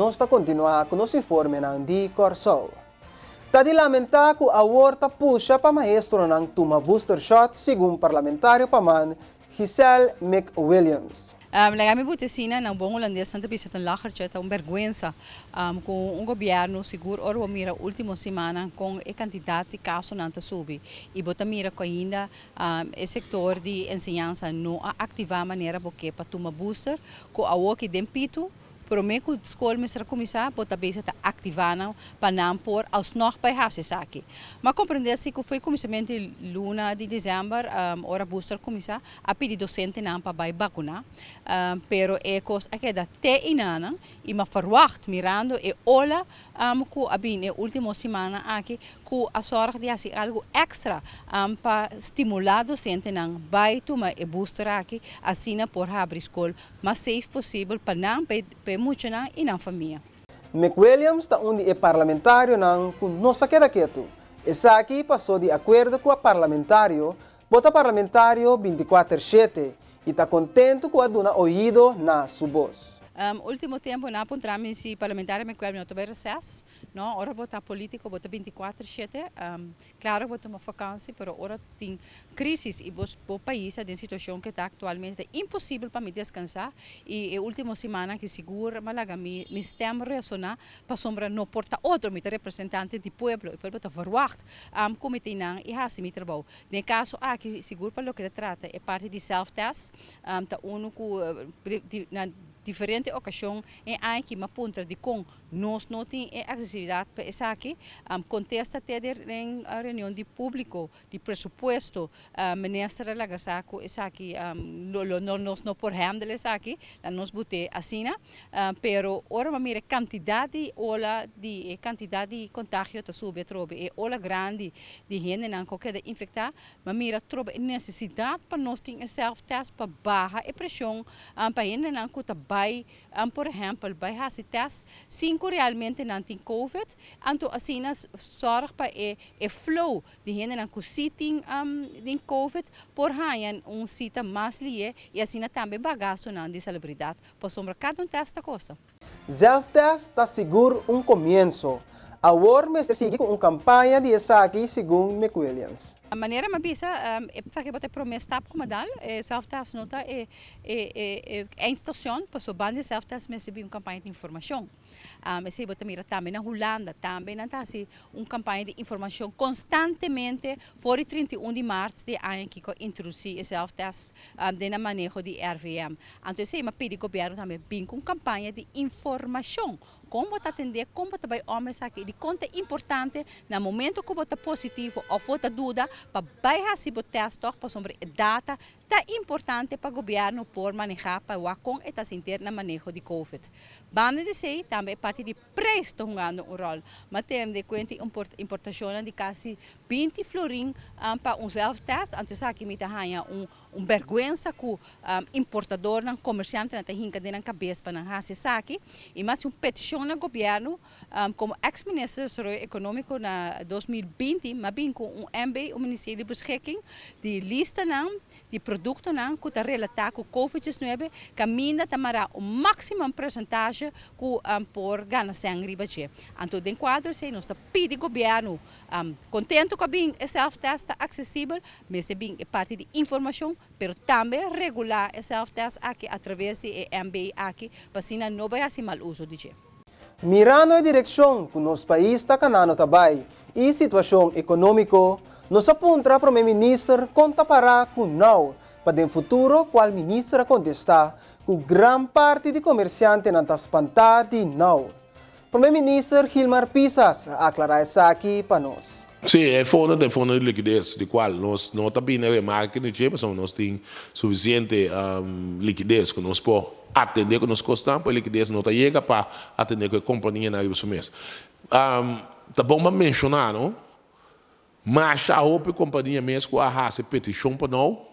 Nos ta kontinuá ku nos informenan di Kòrsou. Ta di lamentá ku awor ta pusha pa maestronan tuma booster shot, segun parlamentario pa man Giselle McWilliams. Laga mi buta asina, na bon hulandes nan ta bisa ta un lachertje, ta un bergwensa ku un gobièrnu, sigur ora bo mira último simannan kon e kantidat di kasonan ta subi i bo ta mira ku ainda e sektor di enseñansa no a aktivá manera bo ke pa tuma booster, ku awoki den pitu Promé ku skol mester a kuminsá, bo ta bisa ta aktivá nan pa nan por alsnog bai hasi esaki. M'a komprendé si ku fo'i kuminsamentu di luna di desèmber, ora booster kuminsá, a pidi dosentenan pa bai bakuná. Pero e kos a keda te einanan i m'a ferwagt mirando e ola ku a bini e último simannan aki ku a sòrg di hasi algu èkstra pa stimulá dosentenan bai tuma e booster aki, asina por habri skol mas safe posibel pa nan, pa e muchanan i nan famia. McWilliams ta un di e parlamentarionan ku no sa keda ketu. Esaki pasó di akuerdo ku a parlamentario, bo ta parlamentario bintikuater shete i ta kontentu ku a duna oido na su bos. Ultimo tempu nan a puntra mi si parlamentario McWilliams no ta bai reses. No, ora bo ta politico bo ta bintikuater shete. Claro bo tuma vakantie, pero ora tin crisis y bo bo pais ta den situacion ke ta actualmente ta imposibel pa mi descansa y e ultimo simannan aki sigur mi a laga mi mi stem resona pasobra no por ta otro, mi ta representante di pueblo y pueblo ta verwacht ku mi ta einan y haci mi trabou. Den e caso aki sigur pa loke ta trata e parti di self test ta uno ku na diferente ocasion e aña aki mi a puntra dikon Nos no tin e aksesibilidat pa esaki. Kontesta te den reunion di públiko di presupuesto, minister a laga sa ku esaki lo nos no por handle esaki, la nos but'é asina. Pero ora bo mira e kantidat di ola di e kantidat di kontagio ta subi atrobe, e ola grandi di hendenan ku a keda infektá, Bo mira trobe e nesesidat pa nos tin e self test pa baha e preshon pa hendenan ku ta bai por ehèmpel bai hasi tèst sin ku realmente nan tin covid, anto asina sòrg pa e e flow di hendenan ku si tin tin covid por haña un sita mas lihe i asina tambe baha gastunan di salubridat pasobra kada un tèst ta kosta. Zelftest ta sigur un komienso. Awor mester sigui ku un kampaña di esaki, segun McWilliams. Manera mi a bisa, esaki bo ta e promé stap ku mi a dal. E zelftest no ta e e eindstacion, pasobra banda di zelftest mester bin un kampaña di informashon. Esei bo ta mira tambe na Hulanda, tambe nan ta hasi un kampaña di informashon konstantemente for di 31 di mart di e aña aki ku a introdusí e zelftest den nan maneho di RVM. Anto esei mi a pidi gobièrnu tambe bin ku un kampaña di informashon kon bo ta atendé, kon bo ta bai òm esaki i dikon ta importante na momento ku bo ta positivo òf bo ta duda pa bai hasi bo tèst tòg pasobra e data ta importante pa gobièrnu por manehá pa wak kon e ta sinter na maneho di covid. Banda di esei tambe e parti di Prijs ta hungando un ròl. Ma tende kuenta e importashonnan di kasi 20 florin pa un zelftest, anto esaki mi ta haña un un bèrgwensa ku importadornan, komersiantenan ta hinka den nan kabes pa nan hasi esaki. I mas un petishon na gobièrnu, komo eks minister di desaroyo ekonómiko na 2020 mi a bin ku un MB, un Ministerio di Beschikking, di listanan di produktonan ku ta relatá ku Covid 19 kaminda ta mará un máximum presentahe ku por gana sèn riba dje. Anto den kuadro esei nos ta pidi gobièrnu kontentu ku a bin e self test ta aksesibel, mester bin e parti di informashon pero tambe regulá e self test aki atraves di e MB aki pa asina no bai hasi mal uso di dje. Mirando e direkshon ku nos pais ta kanando ta bai i situashon ekonómiko, nos a puntra Prome Minister kon ta pará ku nau pa den futuro kual minister a kontestá ku gran parti di komersiantenan ta spantá di nau. Prome Minister Gilmar Pisas a aklará esaki pa nos. Sí, e fondo ta e fondo di likides, di kual nos no ta bini remarke di dje pasobra nos tin sufisiente likides ku nos por atendé ku nos kosnan, pero e likides no ta yega pa atendé ku e kompanianan riba su mes. Ta bon pa menshoná no, masha hopi kompania mes ku a hasi petishon pa nou,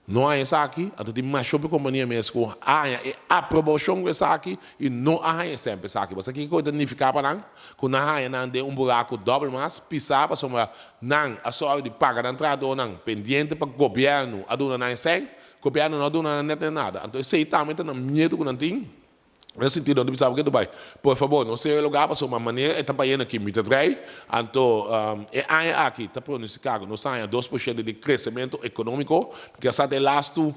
no haña esaki, anto tin masha hopi kompania mes ku a haña e aprobashon ku esaki i no a haña semper esaki. Bo sa kiko e ta nifiká pa nan? Ku nan haña nan den un buraku dòbel mas pisá pasobra nan a sòru di paga nan trahadónan pendiente pa gobièrnu a duna nan esei. Gobièrnu no a duna nan nèt nada. Anto esei tambe ta nan miedu ku nan tin. Den sentido no bisa ke bai. Por fabor, no sera lugá pasobra manera e ta bayendo aki mi ta drei, anto e aña aki ta pronostiká ku nos haña 2% di kresementu ekonómiko, ke sa e lastu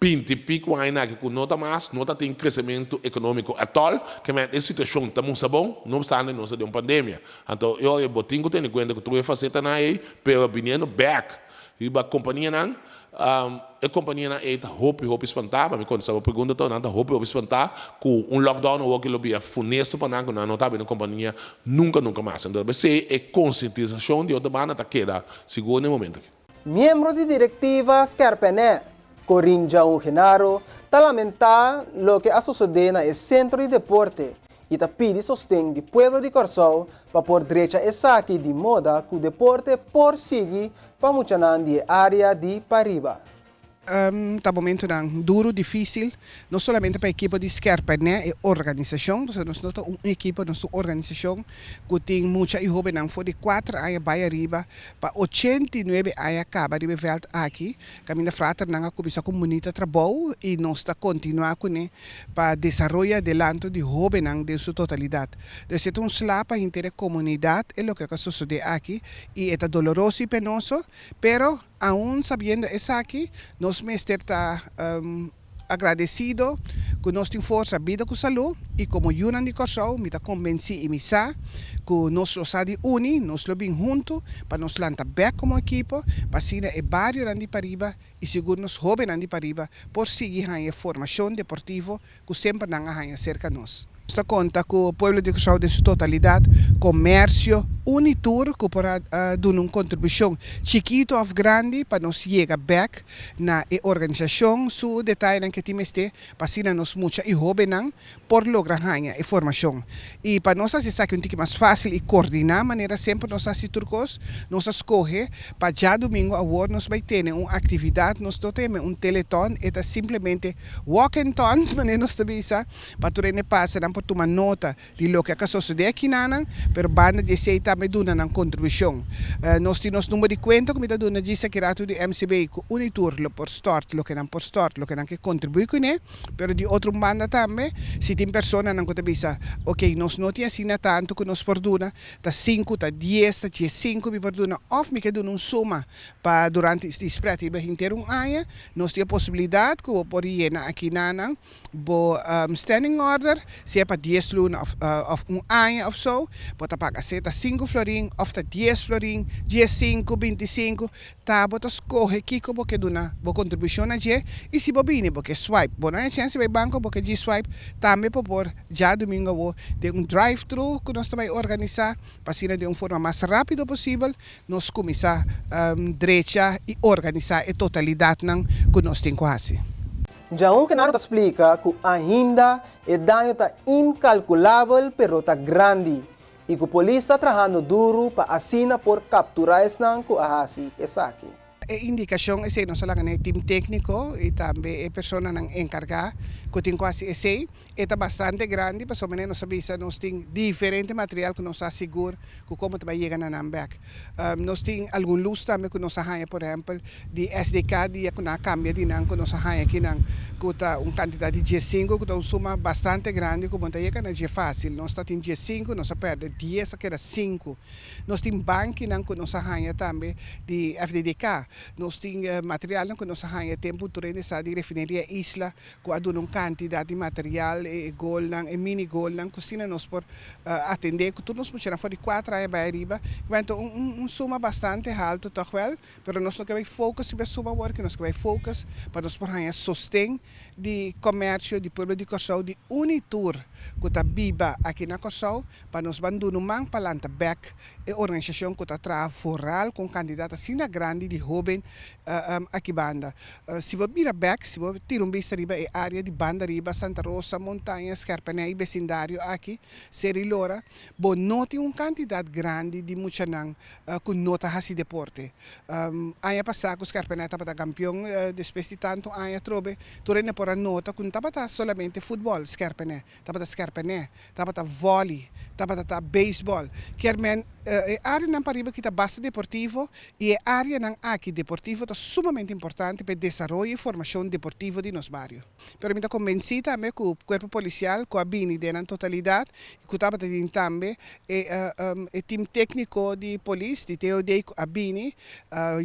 20 piku aña aki ku no ta mas, no ta tin kresementu ekonómiko at all, ke men e situashon ta mustra bon, no obstante nos ta den un pandemia. Anto yo bo tin ku tene kuenta ku tur e fasetanan ei, pero biniendo bèk riba kompanianan, e kompanianan ei ta hopi hopi spantá, pa mi kontestá bo pregunta to, nan ta hopi hopi spantá ku un lockdown awor ki lo bira funesto pa nan, ku nan no ta habri un kompania nunka nunka mas. Anto p'esei e konsientisashon di otro banda ta keda sigur na e momento aki. Miembro di direktiva Skèrpènè, Corinne Jaun Genaro, ta lamentá loke a sosodé na e sentro di deporte i ta pidi sosten di pueblo di Kòrsou pa por drecha esaki di moda ku deporte por sigui pa muchanan di e área di pariba. Ta momentonan duru, difísil, no solamente pa ekipo di Skèrpènè, e organisashon, pasobra nos no ta un ekipo, nos ta un organisashon ku tin mucha i hóbennan for di kuater aña bai ariba pa 89 aña kaba riba e vèlt aki, kaminda fraternan a kuminsá ku bunita trabou i nos ta kontinuá kuné pa desaroya adelanto di hóbennan den su totalidat. Dus e ta un sla pa henter e komunidat e loke a sosodé aki i e ta doloroso i penoso, pero aun sabiendo esaki nos mester ta agradesido ku nos tin forsa, bida ku salú i komo yunan di Kòrsou mi ta konbensí i mi sa ku nos lo sa di uni, nos lo bin huntu pa nos lanta bèk komo ekipo pa asina e barionan di pariba i sigur nos hóbennan di pariba por sigui haña e formashon deportivo ku semper nan a haña serka nos. Nos ta konta ku pueblo di Kòrsou den su totalidat, komersio, un i tur ku por a duna un kontribushon chikitu òf grandi pa nos yega bèk na e organisashon su detayenan ke tin mester pa asina nos mucha i hóbennan por logra haña e formashon. I pa nos hasi esaki un tiki mas fásil i kordiná manera semper nos hasi tur kos, nos a skohe pa djadumingu awor nos bai tene un aktividat, nos no ta yama un teleton, e ta simplemente walk-and-ton manera nos ta bisa, Pa tur hende pasa nan por tuma nota di loke a ka sosodé akinanan, pero banda di esei tambe duna nan kontribushon. Nos tin nos number di kuenta ku mi ta duna djis aki ratu di MCB ku un i tur lo por stòrt loke nan por stòrt, loke nan ke kontribuí kuné, pero di otro un banda tambe si tin personanan ku ta bisa, ok nos no tin asina tantu ku nos por duna, ta sinku, ta dies, ta diesinku mi por duna òf mi ke duna un suma pa durante di spread riba henter un aña, nos tin e posibilidat ku bo por yena akinanan. Bo standing order, sea pa 10 luna of un aña of so, bo ta paga sea ta 5 florin of ta 10 florin, 15, 25, ta bo ta skohe kiko bo ke duna bo kontribushon na dje i si bo bini bo ke swipe, bo no haña chèns di bai banko bo ke djis swipe, tambe bo por djadumingu awo den un drive thru ku nos ta bai organisá pa asina den un forma mas rápido posibel nos kuminsá drecha i organisá e totalidatnan ku nos tin ku hasi. Djaun Genaro ta splika ku ainda e daño ta inkalkulabel pero ta grandi i ku polis ta trahando duru pa asina por kapturá esnan ku a hasi esaki. E indikashon esei nos a laga na e tim tékniko i tambe e personanan enkargá ku tin ku hasi esei. E ta bastante grandi pasobra manera nos a bisa nos tin diferente material ku nos a sigur ku komo ta bai yega na nan bek. Nos tin algun lus tambe ku nos a haña por ehèmpel di SDK dia ku nan a kambia di nan ku nos a haña akinan ku ta un kantidat di 15 ku ta un suma bastante grandi ku bo no ta yega na dje fásil. Nos ta tin 15 nos a pèrdè 10 a keda sinku. Nos tin bankinan ku nos a haña tambe di FDDK. Nos tin materialnan ku nos a haña tempu tur hende sa di Refineria Isla ku a duna un kantidat di material, e golnan, e mini golnan, ku asina nos por atendé ku tur nos muchanan for di kuater aña bai ariba. Anto un un suma bastante haltu tòg wèl, pero nos no ke bai focus riba e suma awor, ke nos ke bai focus pa nos por haña sosten di komersio, di pueblo di Kòrsou, di un i tur ku ta biba aki na Kòrsou, pa nos ban duna un man pa lanta bèk e organisashon ku ta traha foral ku un kantidat asina grandi di hóben aki banda. Si bo bira bèk, si bo tira un bista riba e área di banda riba Santa Rosa, Montaña, Skèrpènè i besindario aki, Seri Lora, bo no tin un kantidat grandi di muchanan ku no ta hasi deporte. Aña pasá ku Skèrpènè tabata kampion despues di tantu aña atrobe, tur hende por a nota ku no tabata solamente futbòl Skèrpènè, tabata skèrpènè, tabata vòli, tabata ta beisbòl. Kier men e áreanan pariba ki ta basta deportivo i e áreanan aki. aki deportivo ta sumamente importante pa e desaroyo i formashon deportivo di nos bario. Pero mi ta konbensí tambe ku Kuerpo Polisial ku a bini den nan totalidat i ku tabata tin tambe e e tim tékniko di polis di TOD ku a bini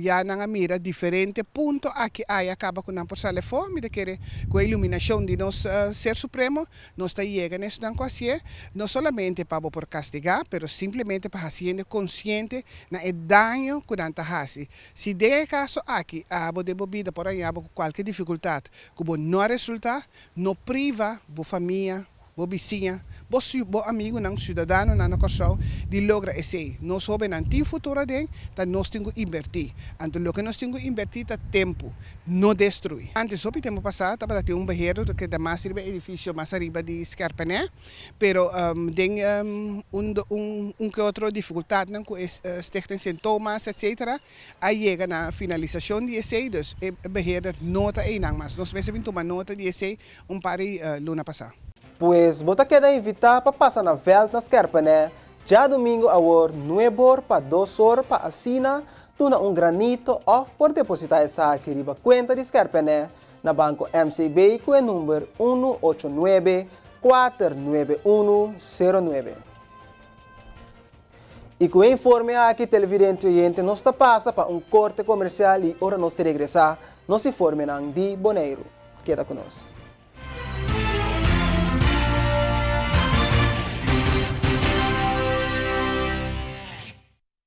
ya nan a mira diferente punto aki aya kaba ku nan por sali afó. Mi ta kere ku e iluminashon di nos Ser Supremo nos ta yega na esnan ku hasié no solamente pa bo por kastigá pero simplemente pa hasi hende konsiente na e daño ku nan ta hasi. Si den e kaso aki abo den bo bida por haña bo ku kualke difikultat ku bo no a resultá, no priva bo famia, bo bisiña, bo bo amigunan, siudadanonan na Kòrsou di logra esei. Nos hóbennan tin futuro aden, ta nos tin ku inbertí. Anto loke nos tin ku inbertí ta tempu, no destruí. Antes hopi tempu pasá tabata tin un beheerder ku keda mas riba e edifisio mas ariba di Skerpenè, pero den un un ke otro difikultatnan ku e Stichting Sint Thomas etcetera, A yega na finalisacion di esey, dus e beheerder no ta eynan mas. Nos mester bin tuma nota di esey un par di luna pasa. Pues bo ta keda invitá pa pasa na vèlt na Skèrpènè djadumingu awor nueb'or pa dos'or pa asina duna un granito òf por depositá esaki riba kuenta di Skèrpènè na Banko MCB ku e number unu ocho nuebe kuater nuebe unu sero nuebe. I ku e informe aki, televidente oyente, nos ta pasa pa un korte komersial i ora nos regresá, nos informenan di Boneiru. Keda ku nos.